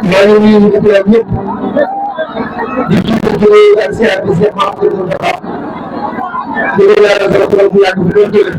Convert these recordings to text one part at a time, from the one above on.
maa ngi nuyu ñu di ñëpp di jiital ak siyaar bi Cheikh Mahamadou Moustapha di ko ñaanal sama borom bu yàgg bi doon jëlee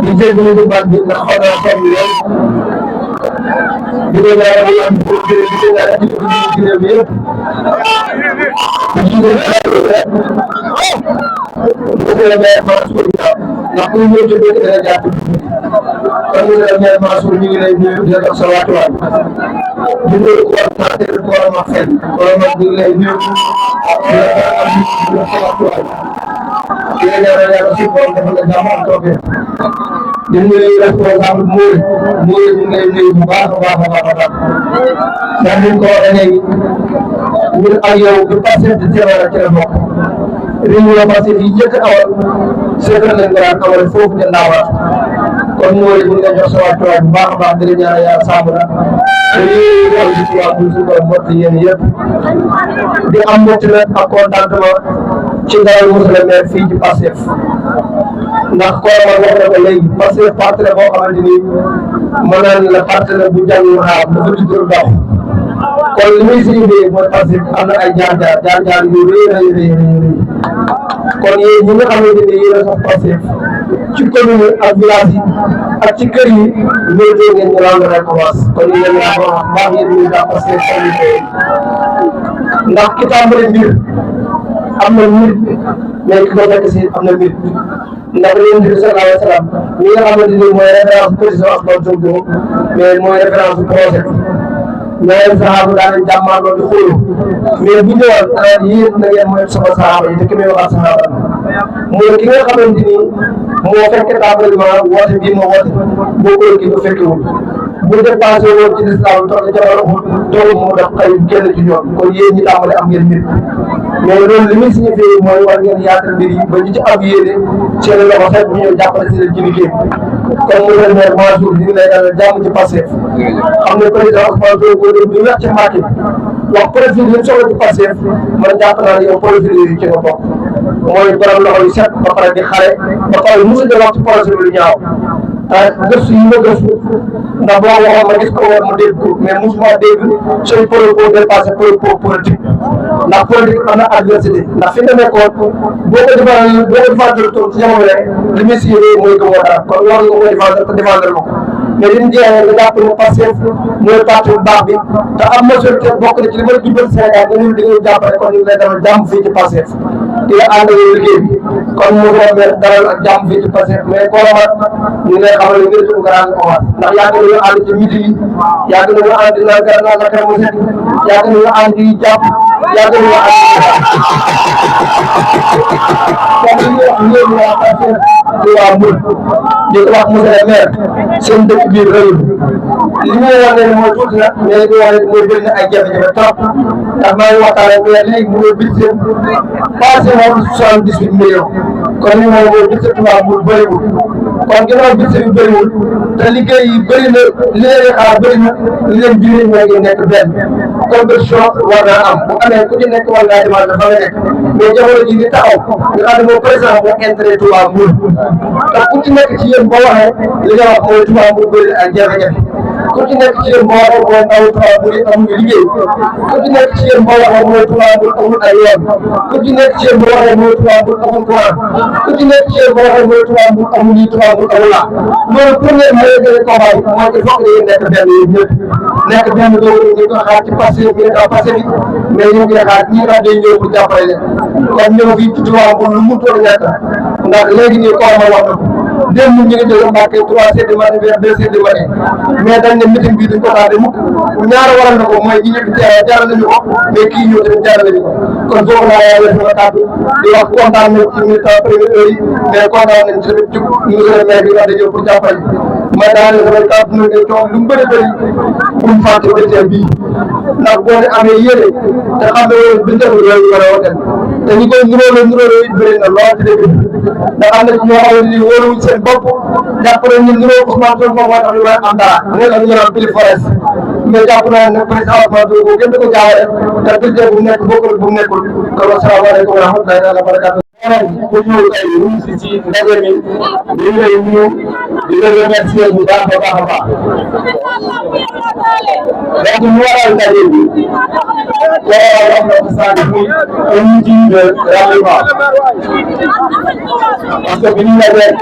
di jégalu bu baax bi ndax xaw naa sonn lool di ko ñaanal bu am pour jëlee di ko ñaanal di ko ci réew mi yëpp di jiital ndax ku ñëw ci dëkk dana jàpp kon ñu ne la Mansour ñu ngi lay nuyu di la jox sa wàccuwaay di nuyu coordinateur borom ak xel borom ak ñu ngi lay nuyu di la jox sa wàccuwaay di la ñaanal yàlla suñu borom defal la jàmm ak toogee di nuyu responsable Mouride Mouride ñu ngi lay nuyu bu baax a baax a baax a baax ndax ni ñu ko waxee léegi ñun ak yow du passé di teewal ci la bokk réunion passé yi njëkk a awal seetal nañ ko daan awal foofu ca Ndaawaat kon Mouride ñu ngi lay jox sa wàccuwaay bu baax a baax di la ñaanal yàlla sàmm la te lii wax ci tubaab bu suñu borom mot yéen yëpp di am mbégte nag ak contentement ci ndawal monsieur le maire fii ci Pastef ndax kooram wax na ko léegi Pastef parti la boo xamante ni mën naa ne la parti la bu jàng xaar dafa juddoo dox kon li muy signifié mooy Pastef am na ay jaar-jaar yu rëy kon yéen ñi nga xamante ni yéen a sax Pastef ci commune ak village yi ak ci kër yi ñoo ngeen ñu rendre récompense kon ñu leen wax baax yéen ñu daa Pastef ndax ki tàmbali mbir am na nit mais ki ko fekk si am na nit ndax leen di sallallahu alayhi wa sallam ñi nga xamante ni mooy référence président Ousmane Sonko mais mooy référence projet ñaareel saxaaba daanañ jàmmaarloo di xóolu mais bu ñëwaat danaan yéen na ngeen mooy sama saxaaba yi te ki may waxaat saxaaba mooy ki nga xamante ni moo fekk tàmbalement woote bii moo woote boo ko kii ko fekkewul bu dépassé woon ci lislaam toog jamono toog moo def xëy kenn ci ñoom kon yéen ñi tàmbale am ngeen nit mais loolu li muy signifié mooy war ngeen yaatal mbir yi ba ñu ci am yéene seen loxo fekk bu ñëw jàppale si leen ci liggéey kon mu leen maire Mansour ñu ngi lay dalal jàmm ci Pastef xam ne président Ousmane Sonko du wax ci Macky wax profil yi soxla ci Pastef man jàpp naa ne yow profil yi ci nga bokk mooy borom loxo yu set ba pare di xare ba pare mosu de wax ci projet bi lu ñaaw te gëstu yi ma gëstu ndax boo waxoon ma gis ko woon ma dégg ko mais mosuma dégg sooy propos dépassé propos politique ndax politique am na adversité ndax fi nga nekkoon boo ko défendre toog ci jamono rek li muy signé mooy gëmoo dara kon war nga ko défendre te défendre ko mais li ñu jeexee nga jàpp ne Pastef mooy parti bu baax bi te am majorité bokk na ci li ma jubal Sénégal nga ñun di nga jàppale kon ñu ngi lay defal jàmm fii ci Pastef di la ànd ak liggéey bi kon mu ngi lay dalal ak jàmm fii ci Pastef mais koo xamat ñu lay xamal ne ngir suñu garaan ko wax ndax yàgg nañu ànd ci midi yi yàgg nañu ànd naan garaan la kër mu set yàgg nañu ànd yi jàpp yàgg nañu ànd kon li ñuy wax léegi waa Pastef di waa Mouride di ko wax monsieur le maire seen dëkk biir rëyul li ñuy wax ne mooy tuuti na mais di wax ne mooy bëri na ay jafe-jafe trop ndax maa ngi waxtaan ak mais léegi mu ngi budget passé woon 78 millions kon li mooy mooy budget waa Mouride bëriwul kon ginnaaw budget bi bëriwul te liggéey yi bëri na li leen xaar bëri na li leen jëriñ mooy ngeen nekk benn compétition war naa am bu amee ku ci nekk war ngaa demande fa nga nekk mais jamono ji di taxaw nga xam ne moom président moo intérêt Touba Mouride te ku ci nekk ci yéen boo waxee li nga wax mooy Touba Mouride bëri ak jafe-jafe ku ci nekk ci yéen boo waxee mooy ndaw Touba Mouride amuñu liggéey ku ci nekk ci yéen boo waxee mooy Touba Mouride amul ay yoon ku ci nekk ci yéen boo waxee mooy Touba Mouride amul courant ku ci nekk ci yéen boo waxee mooy Touba Mouride amul lii Touba Mouride amul laa loolu premier mooy gën a combat bi mooy il faut que yéen nekk benn yéen ñëpp nekk benn doomu ñu ko xaar ci Pastef bi nekk Pastef bi mais ñu ngi xaar ñi nga day ñëw pour jàppale leen kon ñëw fii ci Touba Mouride lu mu toll ñàkk ndax léegi nii koo ma wax na ko démb ñu ngi jóge Mbàkke 3 heures du matin vers 2 heures du matin mais dañ ne meeting bi duñ ko tardé mukk ñaar waral na ko mooy ñi ñëpp jaral nañu ko mais kii ñëw tamit jaral nañu ko kon foofu laa yàlla sama kàddu di wax kontaan nañ ci militant première heure yi mais kontaan nañ ci tamit jug monsieur le maire bi wax dañoo pour jàppale ma daane samay kàddu na ne coow lu mu bëri bëri bu mu fàtte BTM bii ndax boo ne amee yéene te xam ne woon bi njëkk yooyu war a wooteel te ñi koy nuróole it bëri na lool ci dëkk bi ndax am na ci ñoo xam ne nii wóoruwuñ seen bopp jàpp nañ ne nuroo Ousmane Sonko moo tax ñu war a am dara ne la ñu naan Pili Forest mais jàpp naa ne président Ousmane Sonko kenn du ko jaawale te budget bu nekk bokkul bu nekkul kon asalaamaaleykum wa rahmatullahi wa barakatuh keneen ku ñëw tey ñu ci ndaje mi ñu ngi lay nuyu di la remercier bu baax a baax a baax donc ñu waral ndaje bi looloo wax na ko sànni muy un outil de ralliement parce que bi ñu lajee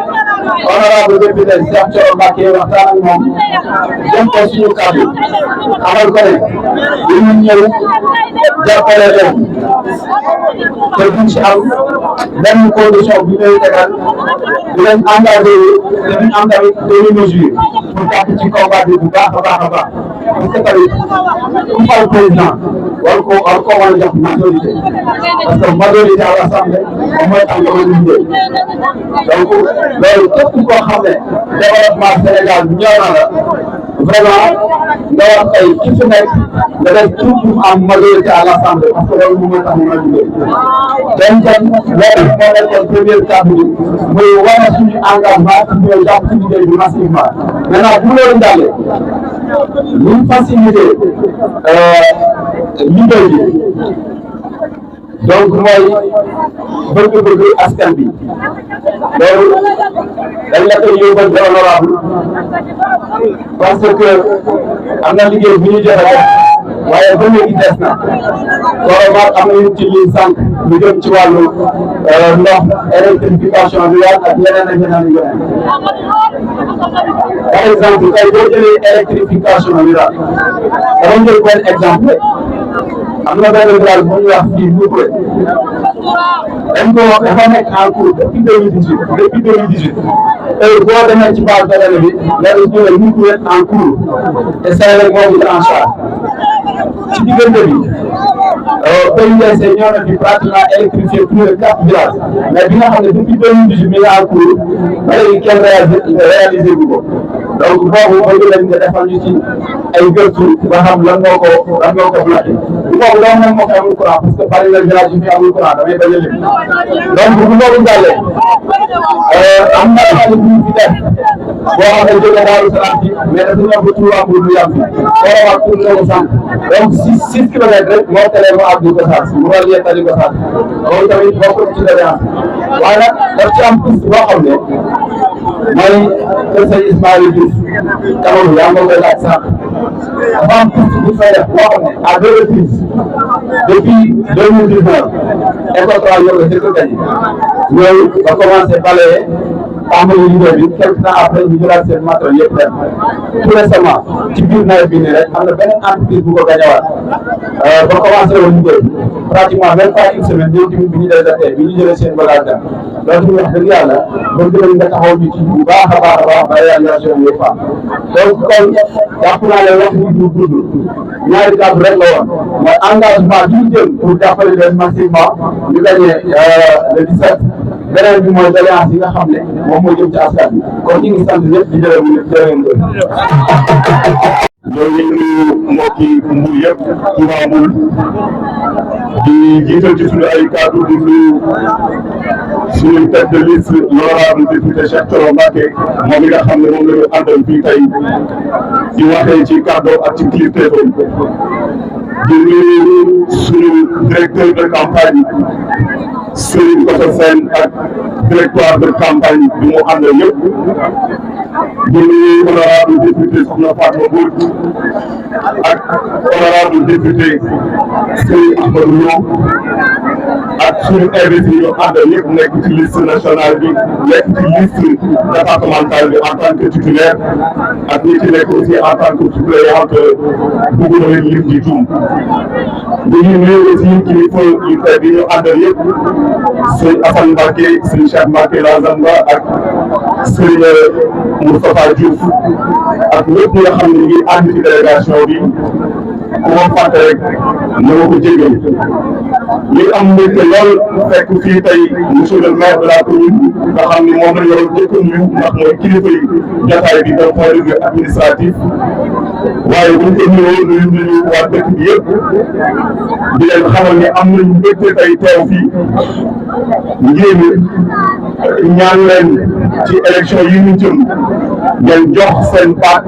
honorable député Cheikh Thioro Mbacké waxtaan ak moom jëm ko suñu kàddu xamal ko ne dinañ ñëw jàppale leen te duñ ci am benn condition bi ñuy tegal dinañ engagé te duñ am tamit des mesures pour jàpp ci combat bi bu baax a baax a baax parce que tamit ku fal président war ko mën a jox majorité parce que majorité à l'Assemblée moom mooy tax nga mën a liggéey donc loolu képp koo xam ne développement Sénégal bi ñëw na la vraiment nga wax tey ki fi nekk nga def tout pour am majorité à l'Assemblée parce que loolu moom mooy tax mu mën a liggéey loolu moo nekkoon première kàddu bi muy wane suñu engagement pour ñëw jàpp ci liggéey bi massivement maintenant bu loolu jàllee ñu faciliter liggéey bi donc mooy bëgg-bëgg askan bi loolu dañ la koy yóbbal de honorable parce que am na liggéey bu ñu joxe def waaye ba léegi des na koromaat am nañu ci ligne sànq lu jëm ci wàllu ndox électrification rurale ak yeneen ak yeneen yu yeneen par exemple tey boo jëlee électrification rurale dama jël benn exemple am na benn village bu ñuy wax fii Louga dañ ko dafa nekk en cours depuis 2018 boo demee ci base de données bi nga gis ñu ne Louga en cours te Sénégal moo ngi en charge ci diggante bi PUDC ñoo na fi pratiquement électrifié plus de 4 villages mais bi nga xam ne depuis 2018 mi ngi en cours ba léegi kenn réalisé bu ko donc boobu bëgg nañ nga defal ñu ci ay gëstu ba xam lan moo ko bloqué bu boobu doon nañ moo ko amul courant parce que bari na village yi fi amul courant damay bañ a lim donc bu boobu jàllee am na xaalis bu ñu fi def boo xam ne jóge Daaru Salaam bi mais dafa ñëw ba Touba pour ñu yam fi korowaat pour ñëw sant donc 6 kilomètres rek moo teree mu àgg Gossas mu war leen tali Gossas loolu tamit bokk ci doléance waaye nag daf ci am piste boo xam ne mooy kër sëñ Ismaïla Diouf taxawu yaa ngi koy laaj sànq dafa am piste bu fay def boo xam ne à 2 reprises depuis 2019 école 3 ñoo ko jëkk a gagné ñooyu ba commencé balayer tàmbali liggéey bi quelque temps après ñu jëlaat seen matériel yëpp dem tout récemment ci biir nawet bi nii rek am na beneen entreprise bu ko gañewaat ba commencé woon liggéey pratiquement même pas une semaine ñoom tamit bi ñu déserté bi ñu jëlee seen bagage dem loolu wax dëgg yàlla bëgg nañ nga taxaw ñu ci bu baax a baax ba réalisation yëpp am donc kon jàpp naa ne wax ñu du gudd ñaari kàddu rek la woon mooy engagement bi ñu jël pour jàppale leen massivement ñu gagné le 17 beneen bi mooy doléance yi nga xam ne moom moo jëm ci askan bi kon ñu ngi sant ñëpp di jërëm ñëpp jërëm ñëpp. ñoo ngi nuyu mbokki Mbour yëpp Touba Mbour di jiital ci suñu ay kàddu di nuyu suñu tête de liste l'honorable député Cheikh Thioro Mbacké moom mi nga xam ne moom la ñu àndal fii tey di waxee ci kàddu ak ci kilifteefam di nuyu suñu directeur de campagne Serigne Kosso Sène ak directoire de campagne bi mu àndal yëpp di nuyu honorable député Soxna Fatma Mbodj ak honorable député Serigne Ahmadou Lo ak suñu invité yu àndal yëpp nekk ci liste nationale bi nekk ci liste départementale bi en tant que titulaire ak ñi ci nekk aussi en tant que suppléante bugg na leen lim di juum di nuyu aussi kilifa yu tey bi ñu àndal yëpp sëñ Assane Mbacké sëñ Cheikh Mbacké Lazamba ak sëñ Moustapha Diouf ak ñëpp ñi nga xam ne ñu ngi ànd ci délégation bi ku ma fàtte rek na ma ko jégal li am mbégte lool fekk fii tey monsieur le maire de la commune nga xam ni moom la yoroon jëkk nuyu ndax mooy kilifa yi jotaay bi d'un point de vue administratif waaye bu ñu ko nuyoo nuyu waa dëkk bi yëpp di leen xamal ni am nañu mbégte tey teew fii ngeen ñaan leen ci élection yi ñu jëm ngeen jox seen baat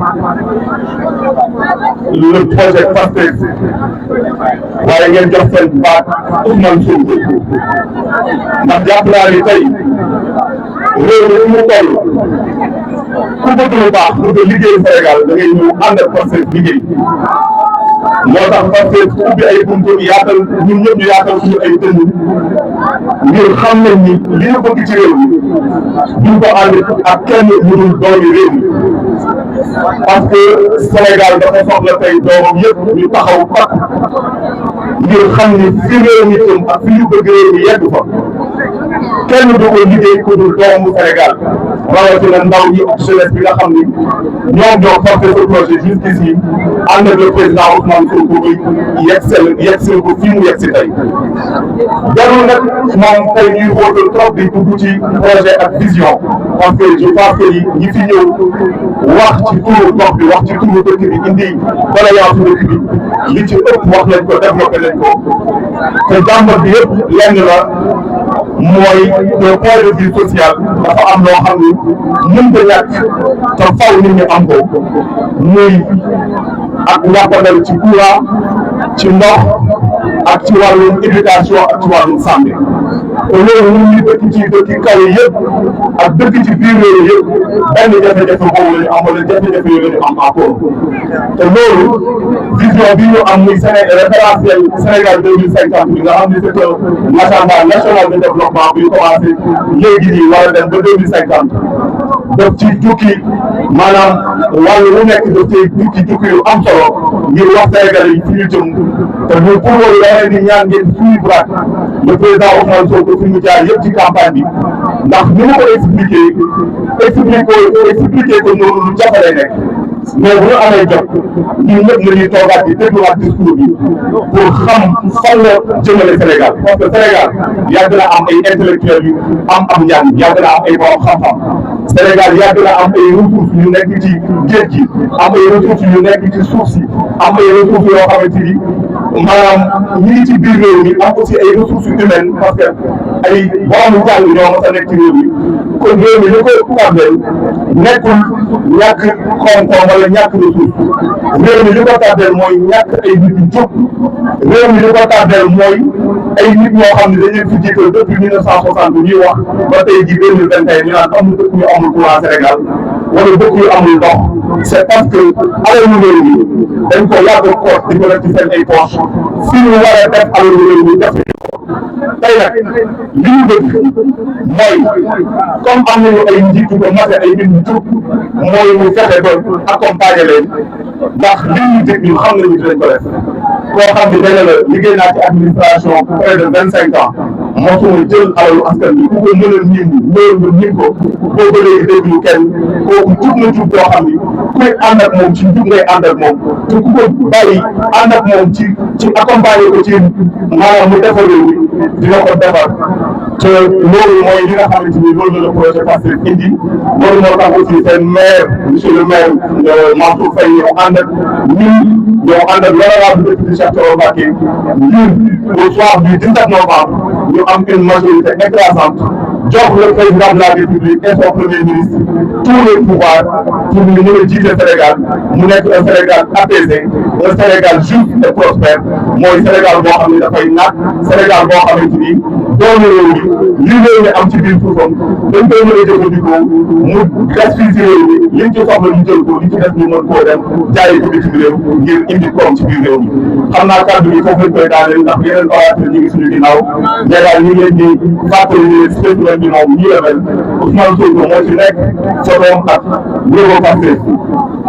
le projet Pastef waaye ngeen jox seen baat Ousmane Sonko ndax jàpp naa ni tey réew mi mu toll ku bëgg lu baax pour que liggéey Sénégal da ngay ñëw ànd ak Pastef liggéey moo tax Pastef ubbi ay buntu yaatal ñun ñëpp ñu yaatal suñu ay dënn ngir xam nañ ni li ñu bëgg ci réew mi duñ ko ànd ak kenn mu dul doomi réew mi parce que Sénégal dafa soxla tey doomam yëpp ñu taxaw pak ngir xam ni fi réew mi jëm ak fi ñu bëgg réew mi yegg fa kenn du ko liggéey ku dul doomu Sénégal rawatina ndaw ñi ak jeunesse bi nga xam ni ñoom ñoo porté ce projet jusqu'ici ànd ak le président Ousmane Sonko bi yegg ko fii mu yegg si tey jarul nag moom tey ñuy xóotal trop di dugg ci projet ak vision parce que je pense que ñi fi ñëw wax ci turu gox bi wax ci turu dëkk bi indi doléance dëkk bi li ci ëpp wax nañ ko développé nañ ko te jàmbat bi yëpp lenn la mooy le point de vue social dafa am loo xam ni mënta ñàkk te faw nit ñi am ko muy ak njàppandal ci courant ci ndox ak ci wàllum éducation ak ci wàllum santé te loolu ñun ñu dëkk ci dëkk kaw yi yëpp ak dëkk ci biir réew yëpp benn jafe-jafe boobu la ñu am wala jafe-jafe yooyu la ñu am encore te loolu vision bi ñu am muy référentiel Sénégal 2050 bi nga xam ne c'est un agenda national de développement bu ñu commencé léegi nii war a dem ba 2050 daf ci jukki maanaam wàllu lu nekk daf ci jukki yu am solo ngir wax Sénégal yi fi ñu jëm te ñu pour loolu da leen di ñaan ngeen suivre le président Ousmane Sonko fi mu jaar yëpp ci campagne bi ndax ni ma ko expliqué ko noonu lu jafe lay nekk mais bu ñu amee jot ñun ñëpp nañuy toogaat di dégluwaat discours bi pour xam fan la jëmale Sénégal parce que Sénégal yàgg na am ay intellectuels yu am njàng yàgg na am ay borom xam-xam Sénégal yàgg na am ay ressources yu nekk ci géej gi am ay ressources yu nekk ci suuf si am ay ressources yoo xamante ni maanaam ñi ngi ci biir réew mi am aussi ay ressources humaines parce que ay borom jàng ñoo mos a nekk ci réew mi kon réew mi li ko tardeel nekkul ñàkk koom-koom wala ñàkk ressource réew mi li ko tardeel mooy ñàkk ay nit yu jóg réew mi li ko tardeel mooy ay nit ñoo xam ne dañ leen fi jiital depuis 1960 ñuy wax ba tey jii 2021 ñu naan am na dëkk yu amul courant Sénégal wala dëkk yu amul ndox c'est parce que alalu réew mi dañ ko yàgg koot di ko def ci seen ay poche fi ñu war a def alalu réew mi def tey nag li ñu bëgg mooy comme am nañu ay njiitu ba mate ay nit ñu jub mooy mu fexe ba accompagner leen ndax li ñu dégg ñu xam nañu dinañ ko def koo xam ne dana la liggéey naa ci administration près de 25 ans mosuma jël alalu askan bi ku ko mën a nim loolu nga nim ko boo ba léegi déglu kenn kooku jub na jub boo xam ni kuy ànd ak moom ci jub ngay ànd ak moom te ku ko bàyyi ànd ak moom ci accompagner ko ci maanaam mu defar réew mi dina ko defar te loolu mooy li nga xamante ni loolu la le projet Pastef indi loolu moo tax aussi seen maire monsieur le maire Mansour Faye ñëw ànd ak ñun ñëw ànd ak l'honorable député Cheikh Thioro Mbacké ngir au soir du 17 novembre ñu am une majorité écrasante jox le président de la République et son premier ministre tous les pouvoirs pour ñu mën a jiite Sénégal mu nekk un Sénégal apaisé un Sénégal juste et prospère mooy Sénégal boo xam ne dafay naat Sénégal boo xamante ni doomu réew mi li réew mi am ci biir suufam dañ koy mën a jëfandikoo mu des fii ci réew mi liñ ci soxla ñu jël ko li ci def ñu mën koo dem jaayi ko bitim réew ngir indi koom ci biir réew mi xam naa kàddu gi foofu lañ koy daaneel ndax yeneen orateur ñu ngi suñu ginnaaw ñeedaal ñu ngi leen di fàttali ni leen bi moom ñii la mel Ousmane Sonko moo ci nekk sotoom ak logo Pastef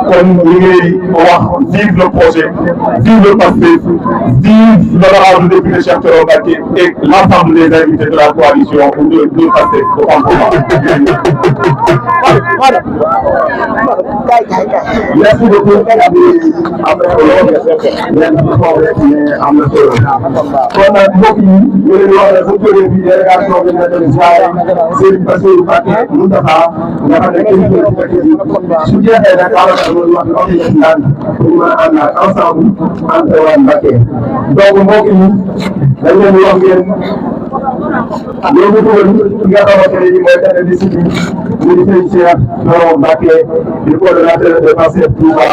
kon ñu ngi wax vive le projet vive le Pastef vive l'honorable député Cheikh Thioro Mbacké et l'ensemble des invités de la coalition de Pastef merci beaucoup kon nag mbokk yi ñu leen wax ne bu jógee bi délégation bi nga dem Serigne Bassirou Mbacké Moustapha nga xam ne kilifa ci dëkk bi su jeexee nag daanaka loolu wax wax nañ naan pour mën a ànd ak ensemble Anta Wane Mbacké donc mbokk yi dañ leen di wax ngeen loolu dugal ki nga xamante ne nii mooy tête de liste bi muy Serigne Cheikh Thioro Mbacké di coordonnateur de Pastef Touba